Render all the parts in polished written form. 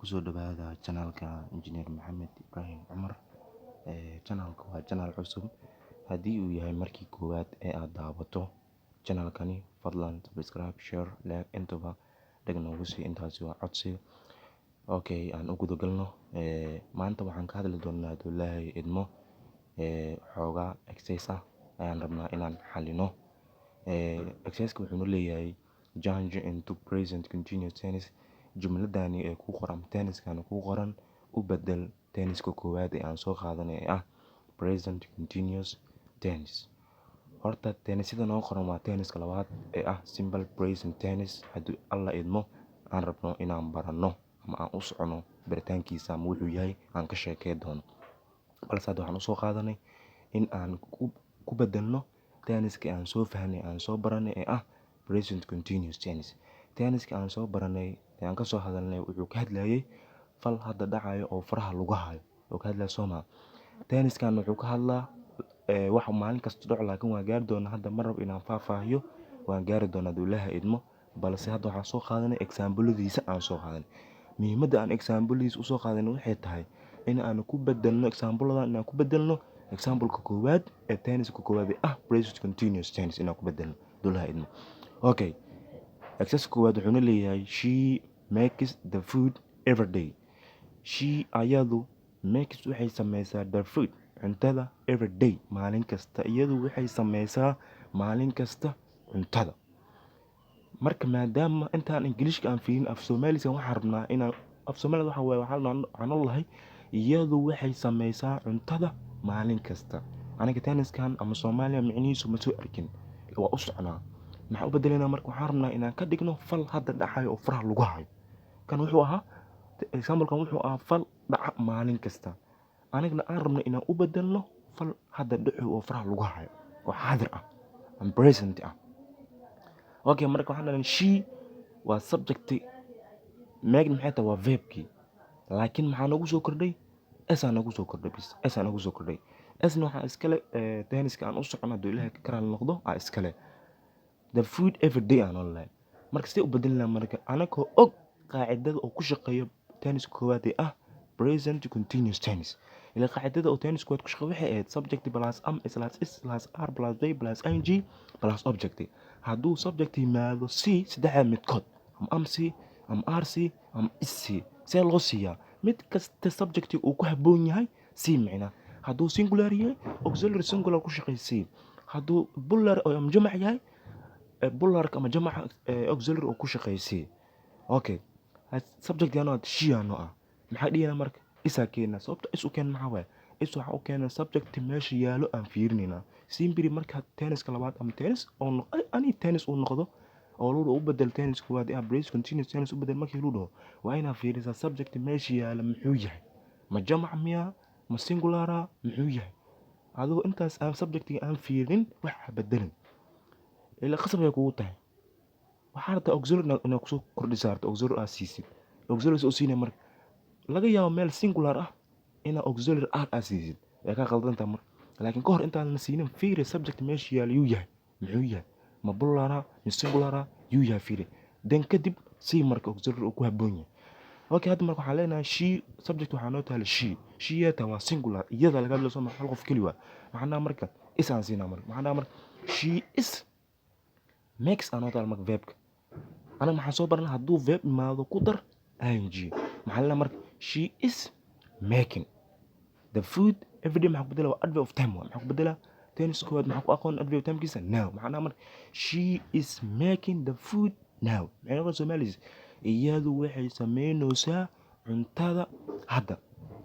Kusoo dhawaada channelka Engineer Maxamed Ibrahim Cumar. Channelka waa channel cusub. Haddii uu yahay markii koowaad ee aad daawato channelkani, fadlan subscribe, share, like intaba dhag noogu sii. Intaasi waa codsi. Okay, aan u guda galno. Maanta waxaan ka hadli doonaa, hadduu Ilaahay idmo, xoogaa exercise ah ayaan rabnaa inaan xalino. Exercise wuxuu leeyahay "Change into present continuous tense". Jumladani ee ku qoran, tense-kan ku qoran, u bedel tense-ka koowaad ee aan soo qaadanay ee ah present continuous tense. Horta tense-yada noo qoran waa tense-ka labaad ee ah simple present tense. Haddii Alla idmo, aan rabno inaan baranno ama aan u socono baritaankiisa ama wuxuu yahay aan ka sheekey doono. Balse hadda waxaan usoo qaadanay in aan ku bedelno tense-ka aan soo fahnay, aan soo baranay ee ah present continuous tense. Tense-ka aan soo baranay ee aan kasoo hadalnay wuxuu ka hadlayay fal hadda dhacayo oo faraha lagu hayo oo ka hadlaya, soo ma? Tense-kan wuxuu ka hadlaa wax maalin kasta dhaco, laakiin waan gaari doonaa. Hadda ma rabo inaan faahfaahiyo, waan gaari doonaa hadduu Ilaahay idmo. Balse hadda waxaan soo qaadanay example-adiisa aan soo qaadanay. Muhiimadda aan example-adiisa usoo qaadanay waxay tahay in aan ku bedelno example-adan, inaan ku bedelno example-ka koowaad ee tense-ka koowaad ee ah present continuous tense, inaan ku bedelno hadduu Ilaahay idmo. Okay, exercise koowaad wuxuuna leeyahay "She makes the food every day". She, ayadu, makes, waxay sameysaa, the food, cuntada, every day, maalin kasta. Iyadu waxay sameysaa maalin kasta cuntada. Marka maadaama intaan Ingiliishka aan fiirin, af Soomaaliga waxaan rabnaa inaan af Soomaaliga waxa waaye waxaan nolahay "iyadu waxay sameysaa cuntada maalin kasta". Aniga tense-kan ama Soomaaliya micnihiisu ma soo arkin, waa u soconaa. Maxaan u bedelaynaa marka? Waxaan rabnaa inaan ka dhigno fal hadda dhacayo oo faraha lagu hayo. Kan wuxuu ahaa, example-kan wuxuu ahaa fal dhaca maalin kasta. Anigana aan rabno inaan u bedelno fal hadda dhaco oo faraha lagu hayo oo xaadir ah and present ah. Okay, marka waxaan dhahnay she waa subject, make maxay tahay? Waa verbkii. Laakiin maxaa noogu soo kordhay? S aa noogu soo kordhay bis, s aa noogu soo kordhay. S-na waxaa iskale tense-ka aan u socono, hadduu Ilaahay ka raali noqdo, aa iskale. The food every day aan noolahay. Marka sidee u bedelinaa? Marka anagoo og qaacidada oo ku shaqeeyo tense koowaad ee ah present continuous tense. Ila qaacidada oo tense koowaad ku shaqeeyo waxay ahayd subject plus am plus is plus are plus verb plus ing plus object. Hadduu subject yimaado, c saddexda midkood, ama am c ama are c ama is c. See loo siiyaa? Mid kasta subject uu ku habboon yahay c. Micna hadduu singular yahay, auxiliary singular ku shaqeey c. Hadduu plural ama jamac yahay, plural-ka ama jamaca auxiliary oo ku shaqeey c. Okay, subject yaano she yaano ah, maxaa dhihinaa marka? Is aa keenaa. Sababta is u keen maxaa waaye? Is waxaa u keena subject meesha yaalo aan fiirinaynaa. Simply marka tense-ka labaad ama tense oo any tense uu noqdo oo lagu u bedel tense koowaad ee present continuous tense u bedel, markii lagu dhaho, waa inaad fiirisaa subject meesha yaala muxuu yahay. Ma jamac miyaa? Ma singular? Muxuu yahay? Adigoo intaas aan subjectiga aan fiirin wax ha bedelin, ilaa qasab ay kugu tahay. Waxaa rabtaa auxiliary inaad kusoo kordhisa, rabta auxiliary aad siisid. Auxiliary soo siinaya marka laga yaabo meel singular ah inaad auxiliary are aad siisid, way kaa qaldantahay marka. Laakiin ka hor intaadan siinin, fiiri subject meesha yaala yuu yahay, muxuu yahay? Ma plural ma singular yuu yahay? Fiiri, then kadib sii marka auxiliary uu ku habboon yahay. Okay, hadda marka waxaan leenahay she, subject waxaa noo taala she. She yeeta waa singular, iyada laga hadlayo, soo ma? Hal qof keli waa. Maxaan dhahaa marka? Is aan siinaa. Marka maxaan dhahaa marka? She is makes aa noo taala. Marka verbka anaga maxaan soo baranay? Hadduu verb imaado, ku dar ing. Maxaa la marka? She is making the food every day. Maxaa ku bedela? Waa adverb of time. Waa maxaa ku bedela? Tense koowaad maxaa ku aqoon adverb of timekiisa? Now. Maxaa dhaha marka? She is making the food now. Maxay noqon Soomaalis? Iyadu waxay sameynaysaa cuntada hadda.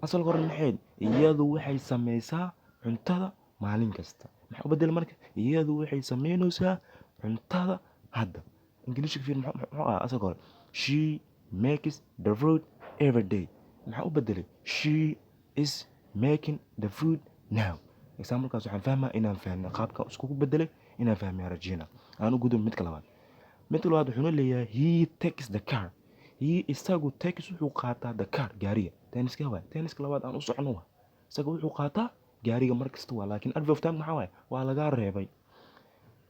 Asalka hore maxay? Iyadu waxay sameysaa cuntada maalin kasta. Maxaa u bedela marka? Iyadu waxay sameynaysaa cuntada hadda. Ingiliishka fiir, muxuu ahaa asalka hore? She makes the food every day. Maxaa u bedelay? She is making the food now. Examplekaas waxaan fahmaa inaan fahmay qaabka iskugu bedelay, inaan fahmay rajeyna. Aan u gudub midka labaad. Midka labaad wuxuuna leeyahay "He takes the car". He, isagu, takes, wuxuu qaataa, the car, gaariga. Tense-ka waay tense-ka labaad aan u socono. Waa isaga wuxuu qaataa gaariga mar kasta waa, laakiin adverb of time maxaa waaye? Waa lagaa reebay.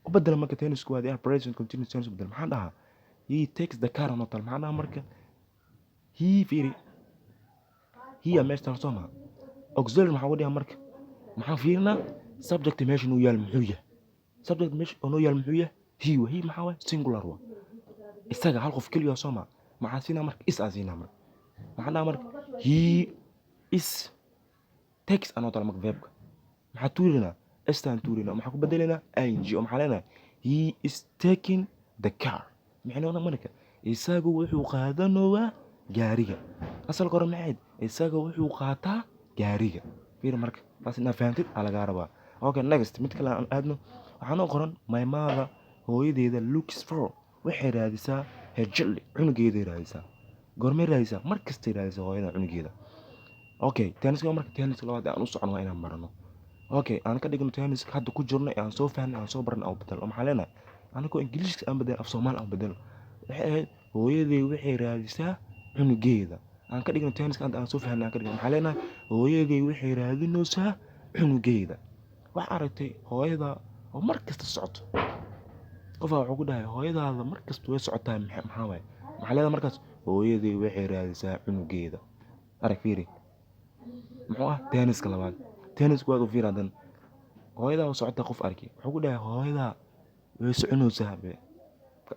U bedela marka tense koowaad ee present continuous tense u bedel. Maxaan dhahaa? He takes the car anoo tal. Maxaan dhahaa marka? He, fiiri. He meesha taal, soo maha? Auxiliary maxaa uga dhigaa marka? Maxaan fiirinaa? Subject meesha noo yaal muxuu yahay? Subject meesha oo noo yaal muxuu yahay? He wa. He maxaa waay? Singular wa. Isaga hal qof keliya, soo maha? Maxaa siinaa marka? Is aa siinaa marka. Maxaa dhahaa marka? He is takes anoo tala marka verbka maxaa tuurinaa? S-taan tuurinaa. Maxaa ku bedelaynaa? Ing. Oo maxaa leenahay? He is taking the car. Maxay noqon marka? Isagu wuxuu qaadanoyaa gaariga. Asalka hore maxay ahayd? Isaga wuxuu qaataa gaariga. Fiiri marka, taas inaad fahantid aa lagaa rabaa. Okay, next, mid kale aan aadno. Waxaa noo qoran my mother, hooyadeeda, looks for, waxay raadisaa, her child, cunugeeday raadisaa. Goormay raadisaa? Mar kastay raadisaa hooyada cunugeeda. Okay, tense-ka marka, tense-ka labaad ee aan u socono waa inaan barano. Okay, aan ka dhigno tense-ka hadda ku jirno ee aan soo fahnay, aan soo barnay, aan u bedelno. Maxaa leenahay? Anagoo Ingiriiska aan bedelno, af Soomaali aan bedelno. Waxay ahayd hooyaday waxay raadisaa cunugeeda. Aan ka dhigno tense-ka hadda aan soo fahnay aan ka dhigno. Maxaa leenahay? Hooyaday waxay raadinaysaa cunugeeda. Waxaa aragtay hooyada oo mar kasta socoto. Qofaa wuxuu ku dhahay, hooyadaada mar kasta way socotaa, maxaa waaye? Maxaa leedahay markaas? Hooyaday waxay raadisaa cunugeeda. Arag, fiiri, muxuu ah tense-ka labaad? Tense-ka waad u fiiri hadan. Hooyadaa oo socota qof arki, wuxuu ku dhahay, hooyadaa way soconaysaa be.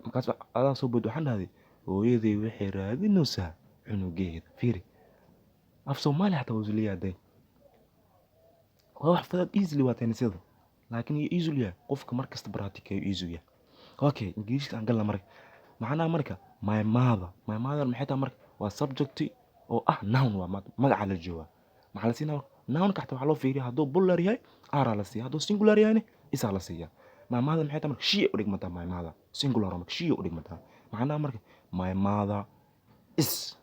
Markaas adaa soo bood, waxaan dhahday hooyaday waxay raadinaysaa cunugeeda. Fiiri, af Soomaali xataa wuu isleeyahay. Waa wax fudud, easily waa tense-yada, laakiin iyo easy yahay qofka mar kasta practice easy yahay. Okay, Ingiriiska aan galna marka. Maxaa marka? My mother. My mother maxay tahay marka? Waa subject oo ah noun, waa magaca la joogaa. Maxaa la siinaa noun-ka? Xataa waxaa loo fiiriyaa hadduu plural yahay, are la siiya, hadduu singular yahayna, is la siiya. My mother maxay tahay marka? She u dhigmataa. My mother singular marka, she u dhigmataa. Maxaa marka? My mother is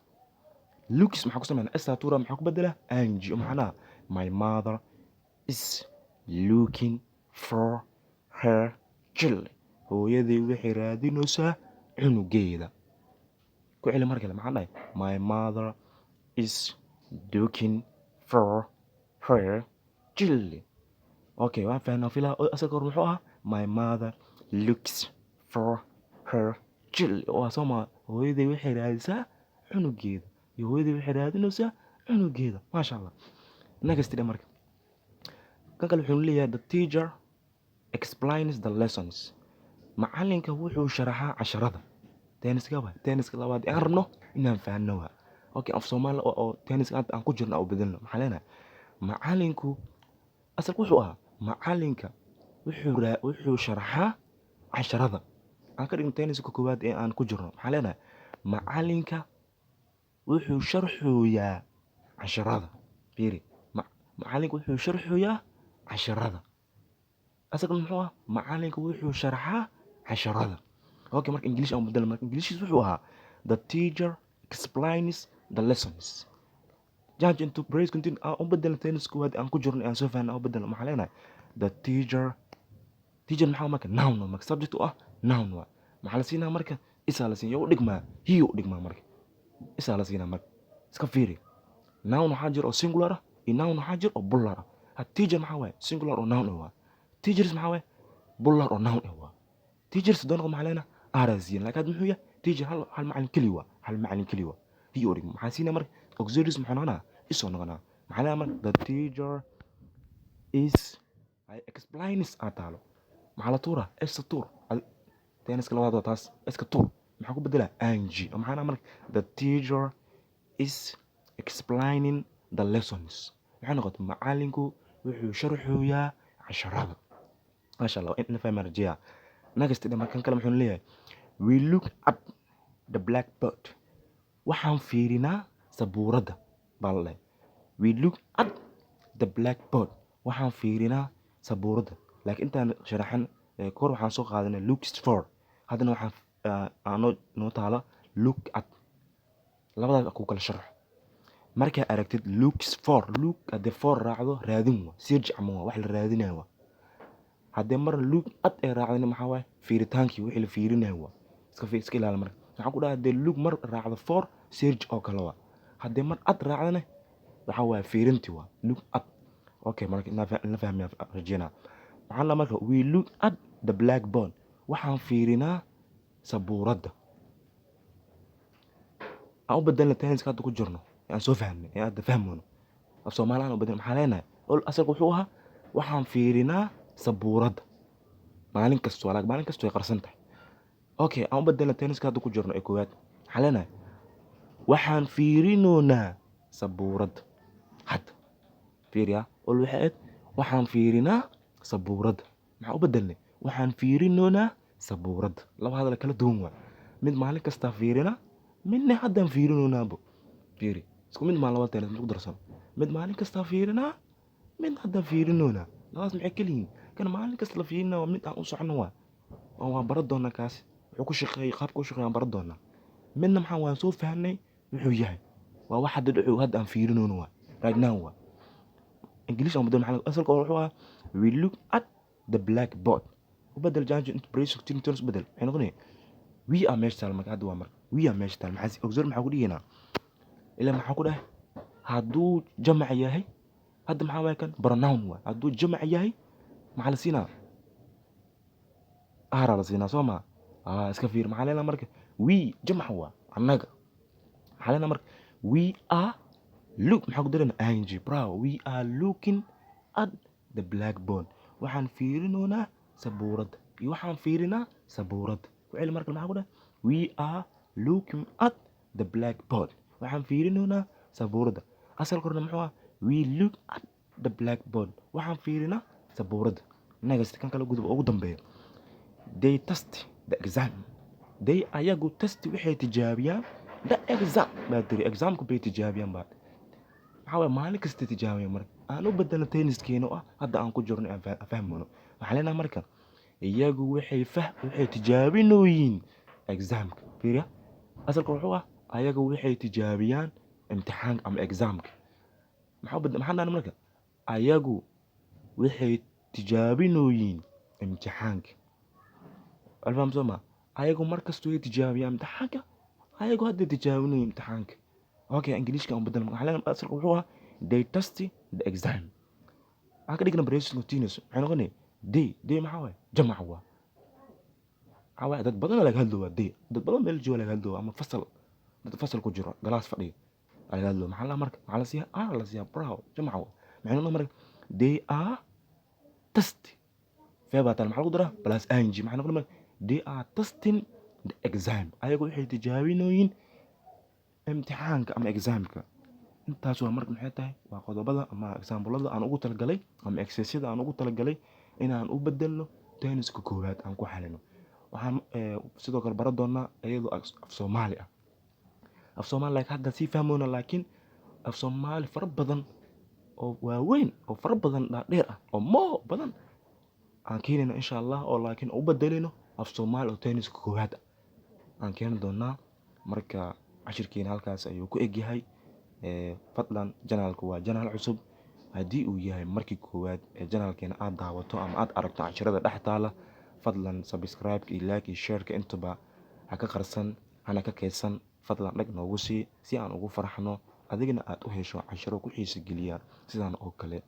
looks. Maxaa ku sameynaa? S tuura. Maxaa ku bedelaa? Ing. Maxaa? My mother is looking for her child. Hooyaday waxay raadinaysaa cunugeeda. Ku celi mar kale. Maxaa dhahay? My mother is looking for her child. Okay, waan fahnaa filaa. Asalka hore muxuu ahaa? My mother looks for her child. Waa soo maa? Hooyaday waxay raadisaa cunugeeda iyo hooyaday waxay raadinaysaa cunugeeda. Maasha Allah. Next dhe marka. Kan kale wuxuu leeyahay, the teacher explains the lessons. Macalinka wuxuu sharaxaa casharada. Tense-ka waa tense-ka labaad ee aan rabno inaan fahanno waa. Okay, af Soomaali oo tense-ka hadda aan ku jirno aan u bedelno. Maxaa leenahay? Macalinku, asalku wuxuu ahaa macalinka wuxuu sharaxaa casharada. Aan ka dhigno tense-ka koowaad ee aan ku jirno. Maxaa leenahay? Macalinka wuxuu sharxooyaa casharada. Fiiri, macalinka wuxuu sharxooyaa casharada. Asalka muxuu ah? Macalinka wuxuu sharxaa casharada. Okay, marka English aan bedelo marka. English wuxuu ahaa the teacher explains the lessons. Change into present continuous aan u bedelno. Tense koowaad aan ku jirno, aan soo fahanno, aan u bedelno. Maxaa leenahay? The teacher. Teacher maxaa marka? Noun waa marka, subject u ah noun waa. Maxaa la siinaa marka? Is la siinaa. U dhigmaa? He u dhigmaa marka. Is la siinaa marka. Iska fiiri, noun waxaa jira oo singular ah iyo noun waxaa jira oo plural ah. Ha, teacher maxaa waaye? Singular oo noun ah waa. Teachers maxaa waaye? Plural oo noun ah waa. Teachers doon maxaa leenahay? Are siiyan. Laakiin hadda muxuu yahay teacher? Hal macalin keli waa, hal macalin keli waa. He u dhigma. Maxaa siinaa marka? Auxiliaries muxuu noqonaa? Is oo noqonaa. Maxaa leenahay marka? The teacher is explains aa taalo. Maxaa la tuuraa? S tuur. Tense-ka labaad waa taas. S-ka tuur. Maxaa ku bedelaa? Ing. Maxaa marka? The teacher is explaining the lessons. Maxay noqotay? Macalinku wuxuu sharxooyaa casharada. Maasha Allah, in la fahmaa rajeeyaa. Next dhe markan kale muxuu leeyahay? We look at the blackboard. Waxaan fiirinaa sabuuradda baa la dhahay. We look at the blackboard. Waxaan fiirinaa sabuuradda. Laakiin intaan sharaxan kor waxaan soo qaadanay looks for. Haddana waxaan noo taala look at. Labadaas ku kala sharaxo. Markaa aragtid looks for, look haddii for raacdo, raadin waa, search ama waa wax la raadinayo waa. Haddii mar look at ay raacdana, maxaa waaye? Fiiritaankii, wixii la fiirinayo waa. Iska ilaali marka. Waxaan ku dhahay, haddii look mar raacdo, for search oo kale waa. Haddii mar at raacdana, waxaa waaye fiirintii waa look at. Okay, marka in la fahmaya rajeynaa. Maxaa la marka? We look at the blackboard. Waxaan fiirinaa sabuuradda. Aan u bedelna tense-ka hadda ku jirno. Aan soo fahamnay ee hadda fahmayno, af Soomaali u bedel. Maxaa leenahay? Ol asalka wuxuu ahaa waxaan fiirinaa sabuuradda maalin kasto, laakiin maalin kasto way qarsan tahay. Okay, aan u bedelna tense-ka hadda ku jirno ee koowaad. Maxaa leenahay? Waxaan fiirinoonaa sabuuradda hadda. Fiiriya, ol waxay ahayd waxaan fiirinaa sabuuradda. Maxaa u bedelnay? Waxaan fiirinoonaa sabuuradda. Laba hadal kala duwan waa. Mid maalin kastaa fiirina, midna haddaan fiirinoonaabo. Fiiri, isku mid maa? Laba tense ku darsan. Mid maalin kastaa fiirinaa, mid haddaan fiirinoonaa. Labadaas maxay kala yihiin? Kan maalin kasta la fiirinaa waa mid aan u socono, waa oo waan baran doonaa. Kaasi wuxuu ku shaqeeyay, qaabka u shaqeeya waan baran doonaa. Midna maxaa? Waan soo fahnay wuxuu yahay. Waa wax hadda dhuxu, hadda aan fiirinoono, waa right now. Waa English aan bedel. Maxaa asalka wuxuu ahaa? We look at the blackboard. U bedel, change into present tense. U bedel, maxay noqonaya? We are meesha taal. Marka hadda waa marka we are meesha taal, maxaa auxiliary maxaa ku dhigaynaa? Ilaa maxaa ku dhahay? Hadduu jamac yahay hadda, maxaa waay? Kan pronoun waay. Hadduu jamac yahay, maxaa la siinaa? Are la siinaa, soo ma? Iska fiir. Maxaa leenaha marka? We jamac waa annaga. Maxaa leenaha marka? We are look. Maxaa ku darayna? Ing. Bravo. We are looking at the blackboard. Waxaan fiirinoonaa sabuuradda iyo waxaan fiirinaa sabuuradda. Ku celi marka. Maxaa ku dhahay? We are looking at the blackboard. Waxaan fiirinoonaa sabuuradda. Asalka horena muxuu ah? We look at the blackboard. Waxaan fiirinaa sabuuradda. Next, kan kale gudub ugu dambeeya. They test the exam. They, ayagu, test, waxay tijaabiyaan, the exam baa tiri. Examku bay tijaabiyaan baa. Maxaa waye? Maalin kasta tijaabiyaan. Marka aan u bedelno tense-keena oo ah hadda aan ku jirno, aan fahmayno. Waxaa leenahay marka iyagu waxay tijaabinooyiin examka. Fiiriya, asalka wuxuu ah ayagu waxay tijaabiyaan imtixaanka ama examka. Maxaa dhahnay marka? Ayagu waxay tijaabinooyiin imtixaanka. Alfaham, soo ma? Ayagu markasta way tijaabiyaan imtixaanka, ayagu hadda tijaabinooyin imtixaanka. Okay, Englishka aan bedel. Maxaa leenahay? Asalka wuxuu ahaa they test the exam. Waxaan ka dhignaa present continuous. Maxay noqonaya? They maxaa waaye? Jamac waa. Maxaa waaye? Dad badan laga hadlo waa they. Dad badan meel jooga laga hadlo, ama fasal, dad fasal ku jiro, class fadhiyo laga hadlo. Maxaa la marka? Maxaa la siiyaa? Are la siiyaa. Bravo. Jamac waa. Maxay noqon marka? They are test, verb baa taal. Maxaa lagu daraa? Plus ing. Maxay noqon marka? They are testing the exam. Ayagu waxay tijaabinooyin imtixaanka ama examka. Intaas waa marka maxay tahay? Waa qodobada ama example-ada aan ugu talagalay ama exercise-yada aan ugu talagalay inaan u bedelno tense-ka koowaad, aan ku xalino. Waxaan sidoo kale baran doonaa iyadoo af Soomaali ah. Af Soomaali like hadda sii fahmoona, laakiin af Soomaali fara badan oo waaweyn oo fara badan, dhaadheer ah oo moo badan aan keenayna insha Allah, oo laakiin u bedelino af Soomaali oo tense-ka koowaad ah aan keeni doonaa. Marka cashirkeena halkaas ayuu ku egyahay. Fadlan, channelka waa channel cusub. Haddii uu yahay markii koowaad ee channelkeena aad daawato ama aad aragto cashirada dhex taala, fadlan subscribe iyo like iyo shareka intaba ha ka qarsan, hana ka keydsan. Fadlan dhag noogu sii si aan ugu farxno, adigna aad u hesho cashiro ku xiisa geliya sidaan oo kale.